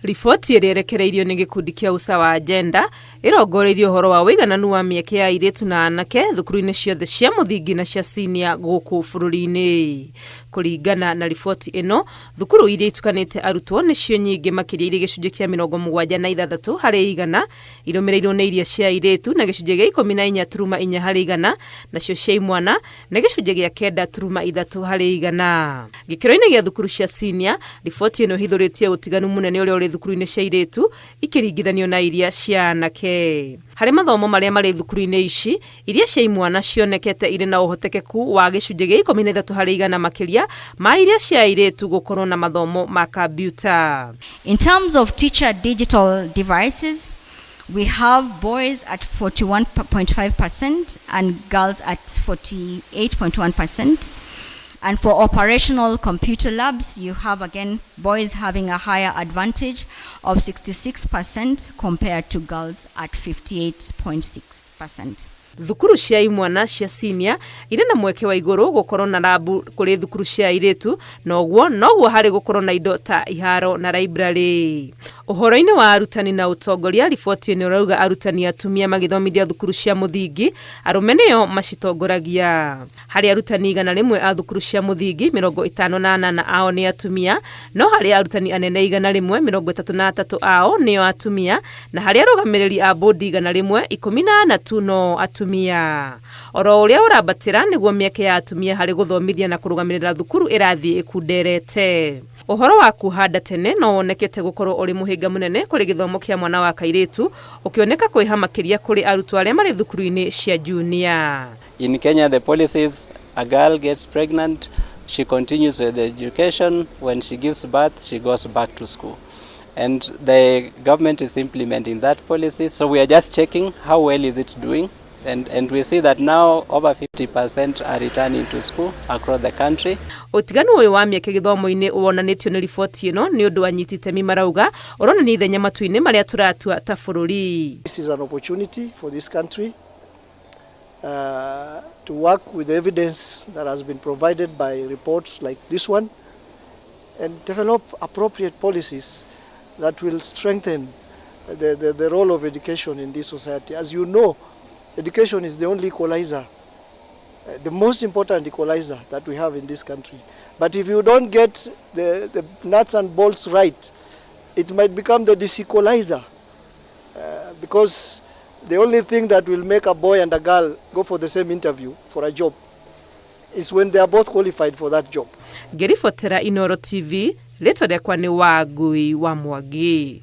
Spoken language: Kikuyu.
Riboti ĩrĩa ĩrekereirio nĩ gĩkundi kĩa Usawa Agenda ĩrongoreirie ũhoro wa ũigananu wa mĩeke ya airĩtu na anake thukuru-inĩ ciothe cia mũthingi na cia senior gũkũ bũrũri-inĩ. Kũringana na riboti ĩno, thukuru iria itukanĩte arutwo nĩcio nyingĩ makĩria irĩ gĩcunjĩ kĩa 76 harĩ igana, irũmĩrĩirwo nĩ iria cia airĩtu na gĩcunjĩ gĩa 14.4 harĩ igana, nacio cia imwana nĩ gĩcunjĩ gĩa 9.3 harĩ igana. Gĩkĩro-inĩ gĩa thukuru cia senior, riboti ĩno ĩhithũrĩtie ũtiganu mũnene ũrĩa ũrĩ thukuru-inĩ cia airĩtu ikĩringithanio na iria cia anake. Harĩ mathomo marĩa marĩ thukuru-inĩ ici, iria cia imwana cionekete irĩ na ũhotekeku wa gĩcunjĩ gĩa 13 harĩ igana makĩria ma iria cia airĩtu gũkorwo na mathomo ma kambiuta. In terms of teacher digital devices, we have boys at 41.5% and girls at 48.1%. And for operational computer labs, you have again boys having a higher advantage of 66% compared to girls at 58.6%. Thukuru cia imwana cia senior irĩ na mweke wa igũrũ gũkorwo na rabu kũrĩ thukuru cia airĩtu, na ũguo noguo harĩ gũkorwo na indo ta iharo na library. Ũhoro-inĩ wa arutani na ũtongoria, riboti ĩno ĩrauga arutani atumia magĩthomithia thukuru cia mũthingi, arũme nĩo macitongoragia. Harĩ arutani 100 a thukuru cia mũthingi, 58 ao nĩ atumia, no harĩ arutani anene 100, 33 ao nĩo atumia, na harĩ arũgamĩrĩri a bũndi 100, 14 tu no atumia. Oro ũrĩa ũrambatĩra nĩguo mĩeke ya atumia harĩ gũthomithia na kũrũgamĩrĩra thukuru ĩrathiĩ ĩkunderete. Ũhoro wa kuoha nda tene no wonekete gũkorwo ũrĩ mũhĩnga mũnene kũrĩ gĩthomo kĩa mwana wa kairĩtu, ũkĩoneka kwĩha makĩria kũrĩ arutwo arĩa marĩ thukuru-inĩ cia junior. In Kenya, the policy is a girl gets pregnant, she continues with the education. When she gives birth, she goes back to school. And the government is implementing that policy. So we are just checking how well is it doing. And we see that now over 50% are returning to school across the country. Ũtiganu ũyũ wa mĩeke gĩthomo-inĩ wonanĩtio nĩ riboti ĩno nĩ ũndũ anyiti itemi marauga ũronania ithenya matua-inĩ marĩa tũratua ta bũrũri. This is an opportunity for this country to work with the evidence that has been provided by reports like this one and develop appropriate policies that will strengthen the role of education in this society. As you know, education is the only equalizer, the most important equalizer that we have in this country. But if you don't get the nuts and bolts right, it might become the disequalizer, because the only thing that will make a boy and a girl go for the same interview for a job is when they are both qualified for that job. Ngĩribotera Inooro TV, rĩtwa rĩakwa nĩ Wangui wa Mwangi.